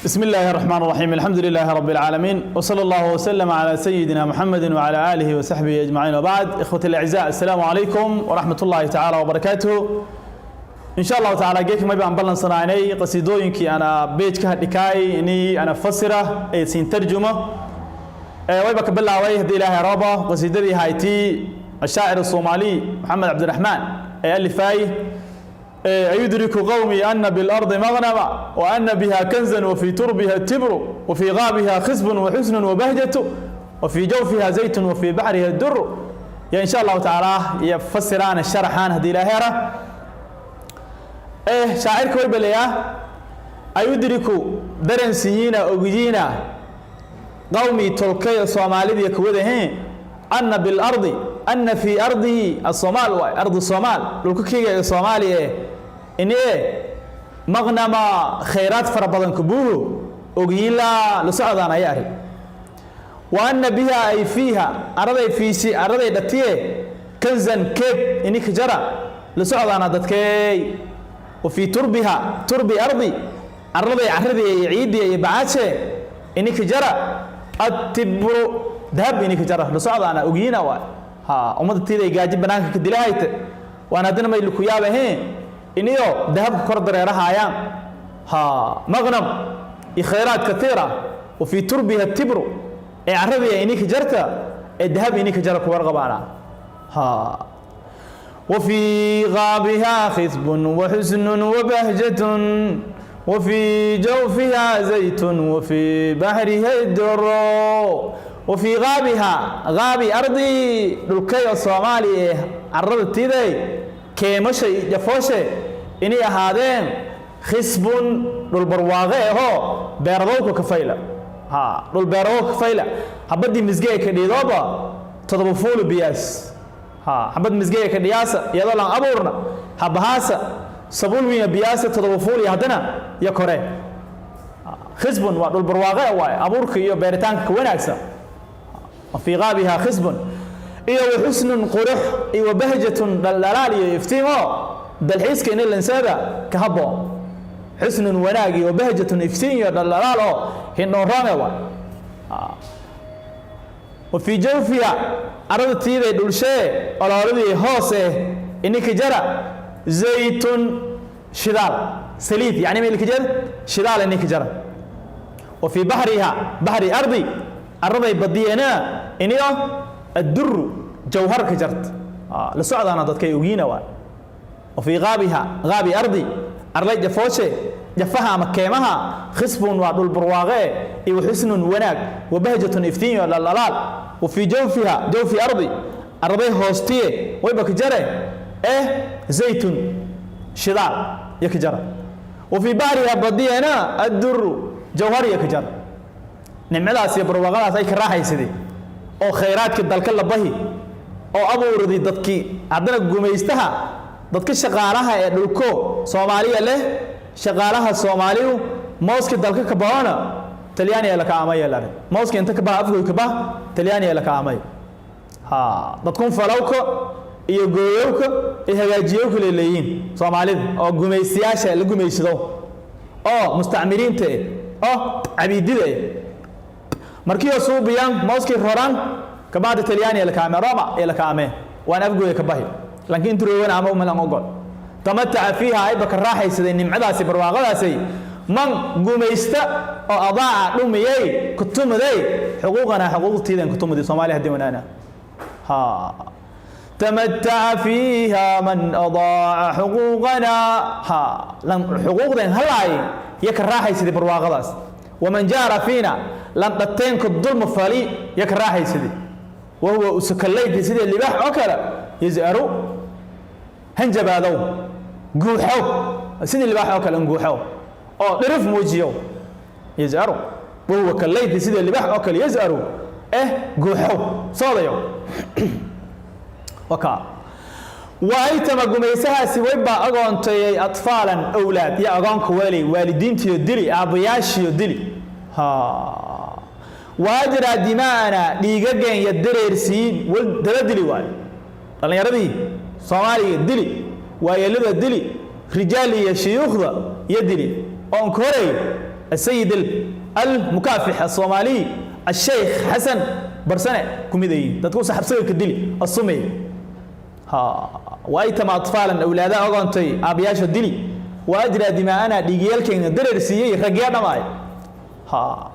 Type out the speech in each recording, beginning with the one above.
بسم الله الرحمن الرحيم، الحمد لله رب العالمين، وصلى الله وسلم على سيدنا محمد وعلى آله وصحبه أجمعين، وبعد. إخوتي الأعزاء، السلام عليكم ورحمة الله تعالى وبركاته. إن شاء الله تعالى geeka may baan ballansanaynay qasiidooyinkii ana page-ka hadhikaay inii ana fasira ee siin tarjumo. Wayba ka bilaabay, haddii Ilaahay rabo, qasiidadii haytii الشاعر الصومالي محمد عبد الرحمن ee alifay "أيدرك قومي أن بالأرض مغنما، وأن بها كنزا، وفي تربها التبر، وفي غابها خصب وحسن وبهجة، وفي جوفها زيت، وفي بحرها الدر". يا إن شاء الله تعالى يفسران الشرحان هدي لاهرة. إيه شاعر كوي بليا: أيدرك dareensiyiina ogyiina قومي tolkay Soomaalida kuwada أن بالأرض، أن في أرضه الصومال، waay أرض الصومال, dhulka keyga ee Soomaaliya, inee مغنما khayraad fara badan kubuuhu ogyiin la socdaan ayaa arag. وأن بها أي فيها, araday fiisi araday dhatiye, كنزا keed ini ka jara la socdaana dadkeey. وفي تربها ترب أرضي, araday carradii iyo ciiddii iyo bacaashe ini ka jara التبر dahab ini ka jara la socdaana ogyiina waay. Ha ummadda tiiday gaaji banaanka ka dilahayte waan haddana may ku yaabaheen iniyo dahabka kor dareerahaayaan. Ha مغنم iyo khayraad كثيرة وفي تربها التبر ee carradii ini ka jarta ee dahab ini ka jara ku warqabaana. Ha وفي غابها خصب وحسن وبهجة، وفي جوفها زيت، وفي بحرها الدر. وفي غابها غاب أرضي, dhulkay Soomaaliya carrada tiday keemashay jafooshe inay ahaadeen خصب dhul barwaaqe ahoo beeradowka kafayla. Ha dhul beeradowka kafayla, habadii misgee ka dhidooba todoba fuulu biyaas. Ha habad misgee ka dhiyaasa iyadoo lan abuurna habahaasa sabuul wiina biyaasa todoba fuul iyo haddana iyo kore. خصب waa dhul barwaaqe waaye, abuurka iyo beeritaanka ka wanaagsan. وفي غابها خصب iyo وحسن qurux iyo وبهجة dhaldhalaal iyo iftiin oo dalxiiska in lansaada ka habboon. حسن wanaag iyo وبهجة iftiin iyo dhaldhalaal oo hindhoonroome waay. وفي جوفها arada tiiday dhulshee olooladii hoose ininka jara زيت shidaal, saliid yani meelka jara shidaal ininka jara. وفي بحرها بحر أرضي, araday badiyana iniyo الدر jawhar ka jarta la socdaana dadkay ogiina waay. وفي غابها غاب أرضي, arlay jafooshe jafaha ama keemaha خصب waa dhul barwaaqe iyo وحسن wanaag وبهجة iftiin iyo dhaldhalaal. وفي جوفها جوف أرضي, arday hoostiye wayba ka jare eh زيت shidaal iyo ka jara. وفي بحرها badiyana الدر jawhar iyo ka jara. Nimcadaas iyo barwaaqadaas ay ka raaxaysadee oo khayraadkii dalka la bahi oo abuurday dadkii haddana gumaystaha dadka shaqaalaha ee dhulko Soomaaliya leh, shaqaalaha Soomaaliyu mooski dalka ka bahona Talyaaniga la ka amay lare, mooski inta ka baha Afgoy ka bah Talyaaniga la ka amay. Ha dadkun falowka iyo gooyowka iyo hagaajiyowka leeyihiin Soomaalida oo gumaystayaasha la gumaysado oo mustacmiriinta oo cabiidida. Markii suubiyaan mooskii roran kabacdi Talyaaniga la kaamay, Roma ee la kaamay, waan Afgooya ka bahi, laakiin intuu ama umalan ogol. تمتع فيها ayba ka raaxaysaday nimcadaasi barwaaqadaasi من gumaysta oo أضاع dhumiyey kutumaday حقوقنا xuquuqtiidan kutumaday Soomaaliya haddii wanaana. Ha تمتع فيها من أضاع حقوقنا, ha xuquuqdan halaay ya ka raaxaysaday barwaaqadaas. ومن جار فينا lan dhateenka dulma fali ya ka raaxaysaday. وهو usukallaydi sidii libaax oo kale يزأر hanjabaadow guuxow, sidii libaax oo kale guuxow oo dhirif muujiyo. يزأر وهو كالليث sidii libaax oo kale يزأر eh guuxow soodayo waka. وأيتم gumaysahaasi waybaa agoontayay أطفالا awlaad iyo agoonka weelay, waalidiintiyo dili, aabbayaashiyo dili. Ha وأجرى دماءنا dhiigageen iyo dareersiin wal daba dili waayo, dhallinyaradii Soomaaliga dili, waayeelada dili, rijaal iyo shuyuukhda iyo dili oon ka horay. السيد المكافح الصومالي الشيخ حسن برسنة كمدي dadku saxabsiga ka dili asumay ha waytama atfaalan awlaada ogoontay aabiyaasha dili waajra dimaana dhigiyalkeena dareersiiyay ragya dhamaay ha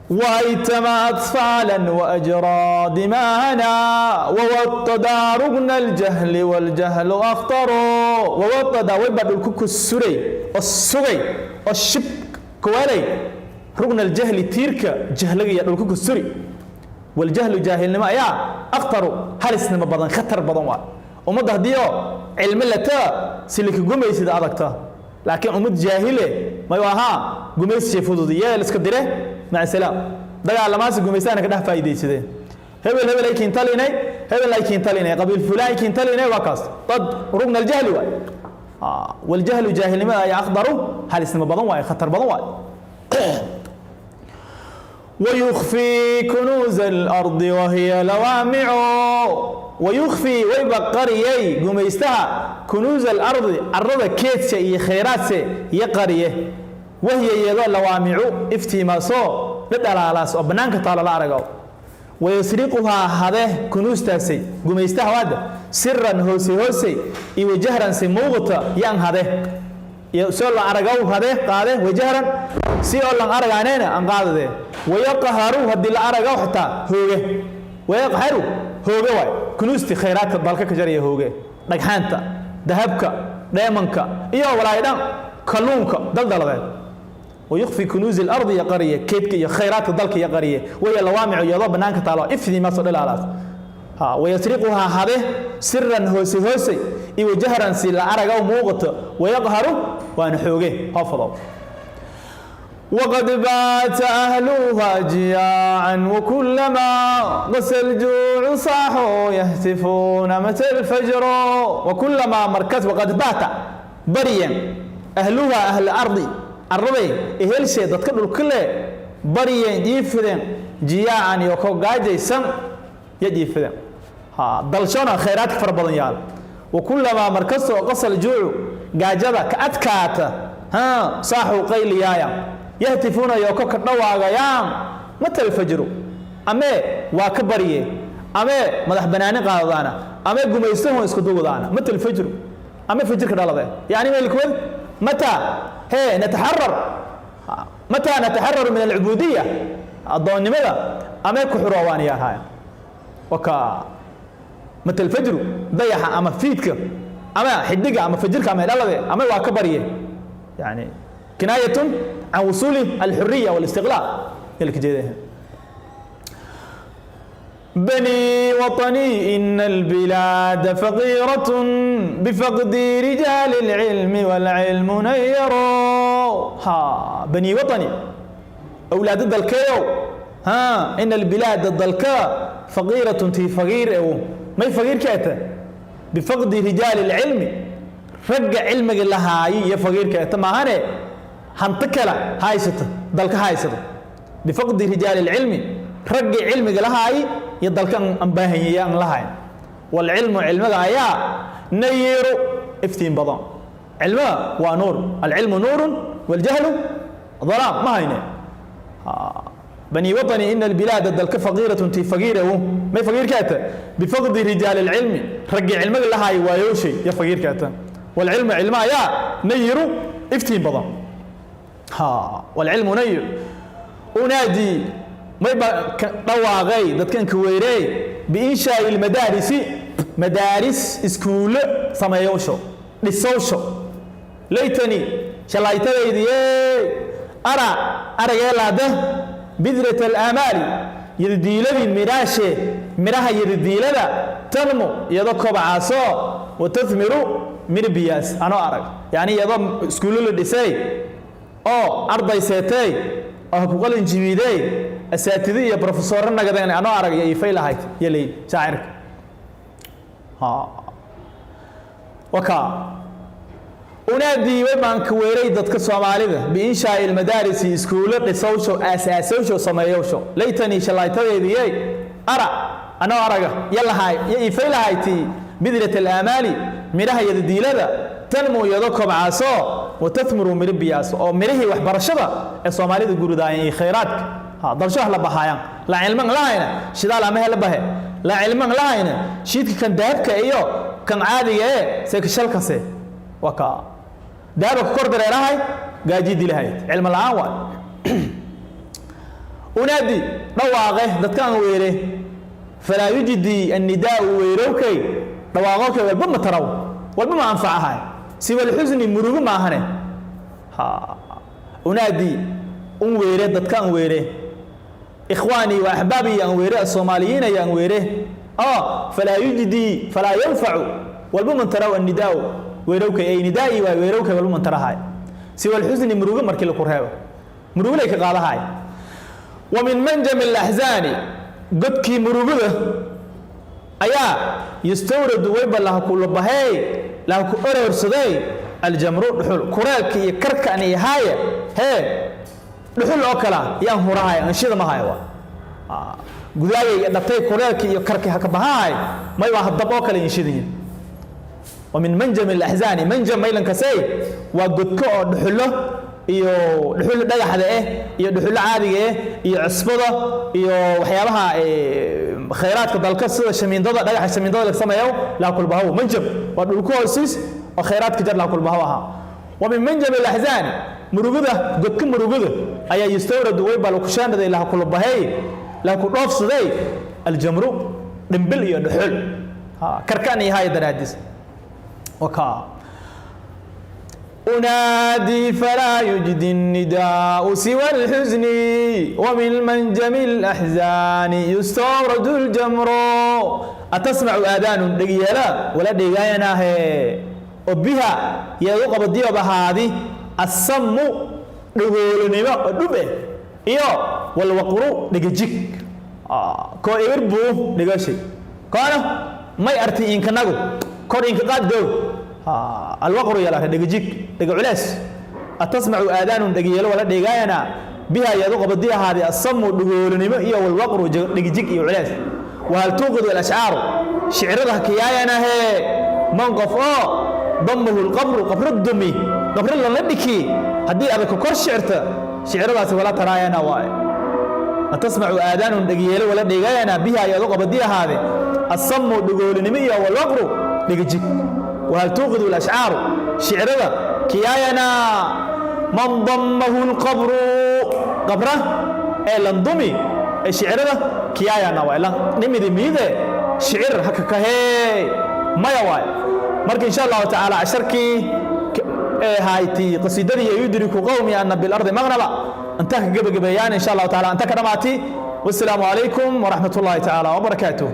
وأيتم أطفالا وأجرى دماءنا ووطدا ركن الجهل والجهل أخطر ووطدا ويبدو الكوك السري السغي الشب كوالي ركن الجهل تيرك جهلك يا الكوك السري والجهل جاهل نما يا أخطر هلس نما بدن خطر بدن وا ومده ديو علم لتا سلك قميسي أدكتا لكن أمد جاهلة ما يوها قميسي فضودية لسكدره مع السلام dagaalamaasi gumaystaana ka dhex faa'iidaysadeen hebel hebel ay kiintalinay hebel ay kiintalinay qabiil fulaan ay kiintalinay waa kaas dad rugna aljahli waay waljahlu jaahilnimada ay akhdaru halisnimo badan waay khatar badan waay ويخفي كنوز الأرض وهي لوامع ويخفي ويبقريي قميستها كنوز الأرض الأرض كيتسي إي خيراتسي يقريه وهي يدو لوامع افتيماسو لدلالاس oo banaanka taala la arago ويسرقها هذا كنوز تاسي قميستها واد سرا هوسي هوسي iyo wajahran si muuqata yaan hade iyo soo la aragaw hade qaade wajahran si oo lan aragaanena aan qaadade wayaqharu hadii la aragaw xitaa hooge wayaqharu hooge waay kunuusti khayraadka dalka ka jaraya hooge dhagxaanta dahabka dheemanka iyo walaaydan kalluunka daldaladeed ويخفي كنوز الأرض يا قرية كيتك يا خيرات دلك يا قرية وهي لوامع يضا بنانك تعالى افدي ما صدل على ها ويسرقها هذه سرا هوسي هوسي إيو جهرا سي لا موغت ويقهر وأن حوجه حفظه وقد بات أهلها جياعا وكلما غسى الجوع صاحوا يهتفون متى الفجر وكلما مركز وقد بات بريا أهلها أهل الأرض الربي إهل شيء dadka dhulka bariyeen jiifideen jiyaacan iyo ko gaajaysan ya jiifideen ha dalshona khayraad fara badan yaal وكلما مركز قصل الجوع gaajada ka adkaata ha saaxu qayliyaaya يهتفون iyo ko ka dhawaagayaan mata alfajru ame waa ka bariye ame madax banaani qaadadaana ame gumaystuhu isku dugadaana mata alfajru ame fajrka dhalade yani meelkood متى هي نتحرر متى نتحرر من العبودية الضوء ماذا أما كحروان يا هاي وكا متى الفجر ضيح أما فيتك أما حدك أما فجرك أما لا أما واكبرية يعني كناية عن وصول الحرية والاستقلال يلك جيده بني وطني إن البلاد فقيرة بفقد رجال العلم والعلم نير ها بني وطني أولاد الدلكيو ها إن البلاد الدلكا فقيرة تي فقير أو ما هي فقير كأته بفقد رجال العلم رجع علمك لها يا فقير كأته ما هني هنتكلا هاي ستة دلك هاي ستة بفقد رجال العلم رجع علمك لها يدلك أن باهي أن لها والعلم علمك يا نير افتين بضان علمه ونور العلم نور والجهل ظلام ما هينه بني وطني إن البلاد دلك فقيرة تي فقيرة ما فقير كاته بفقد رجال العلم رجع علمك لها وايوشي يا فقير كاته والعلم علما يا نير افتين بضان ها والعلم نير أنادي ما يبقى دواغي dadkan ka weeray bi inshaa il madaarisi madaaris iskuul sameeyosho dhisowsho laytani shalaytadaydi ara arageelaada bidrat al amali yadiiladi miraashe miraha yadiilada tanmu iyadoo kobcaaso wa tathmiru mirbiyaas ano arag yani iyadoo iskuulo la dhisay oo arday seetay oo ku qalin jibiday asaatidii iyo professorro nagadeen anoo arag iyo ifay lahayd yelay shaacirka ha waka unaadii way baan ka weeray dadka Soomaalida bi inshaa il madaarisi iskuulo dhisowsho asaasowsho sameeyowsho laytani shalaytadeedii ara anoo araga yalahay ya ifay lahayti bidrat al amali miraha yadiilada tanmu iyadoo kobcaaso Watathmuru miri biyaas oo mirihii waxbarashada ee Soomaalida guridaayeen iyo khayraadka ha dalsho la baxayaan la cilman lahayna shidaal ama hela bahe la cilman lahayna shiidka kan dahabka iyo kan caadiga ee seekashalkase waa ka dahaba ku kor dareerahay gaaji dilahayd cilmi la'aan waay. Unaadi dhawaaqe dadkaan weere falaa yujdi annidaau weerowkay dhawaaqokay walba ma taraw walba ma anfacahay siwa alxusni murugo maahane. Ha unaadi un weere dadkaan weere ikhwaanii wa axbaabii aan weere asoomaaliyiin ayaan weere oo falaa yujdi falaa yanfacu walba man taraw annidaau weerowkay ay nidaai waay weerowkay walba man tarahay siwa alxusni murugo markii laku reebo murugolay ka qaadahay. Wa min manjami alaxzaani godkii murugada ayaa yustawradu wayba laha kulabahey laha ku ororsaday aljamru dhuxul kureelka iyo karkan iyo haaya hee dhuxul oo kala yaan hurahay anshida ma haya waa gudaayay iyo dhatay kureelka iyo karka haka bahaay may waa hadab oo kale inshidayin. Wa min manjami alaxzaani manjam maylankasey waa godko oo dhuxulo iyo dhuxulo dhagaxda eh iyo dhuxulo caadiga eh iyo cusbada iyo waxyaabaha khayraadka dalka sida shamiindada dhagaxa shamiindada laga sameeyo laa kulbahaw manjam waa dhulku hoosis oo khayraadka jar laa kulbahaw ahaa. Wa min manjam alaxzaani murugada godka murugada ayaa yustawradu way baa lagu shaandhaday laha kulbahay laha ku dhoofsaday aljamru dhimbil iyo dhuxul karkaan iyo haya daraadiis wakaa. أنادي فلا يجدي النداء سوى الحزن ومن منجم الأحزان يستورد الجمر. أتسمع آذان دقيلا ولا دقينا هي وبها يوقف الديو بهذه السم دغولنimo dhube iyo walwaqru dhigajig ko ibir buu dhigashay koona may arti inkanagu kor inka qaad dow alwaqru yala dhigajig dhiga culeys. Atasmacu aadaanun dhegyeelo wala dhegaayana biha iyadu qabadii ahaadii asamu dhugoolinimo iyo walwaqru dhigijig iyo culeys. Wahal tuuqidu alashcaaru shicirada hakiyaayana hee man qof oo damahu lqabru qabro dumi qabro lala dhiki haddii adag kor shicirta shiciradaasi wala taraayana waaye. Atasmacu aadaanun dhegyeelo wala dhegaayana biha iyadu qabadii ahaade asamu dhugoolinimo iyo walwaqru dhigijig. Wahal tuuqidu alashcaaru shicirada kiyaayana man damahu lqabru qabra ee landumi ee shicirada kiyaayana waay lan nimidi miide shicir haka kahee maya waay. Marka insha allahu tacaala casharkii ee hayti qasiidadii yudriku qowmi ana bilardi maqnaba intaa ka gebagabeeyaan insha allahu taala inta ka dhamaati. Wasalaamu calaykum waraxmat ullahi tacaala wabarakaatuh.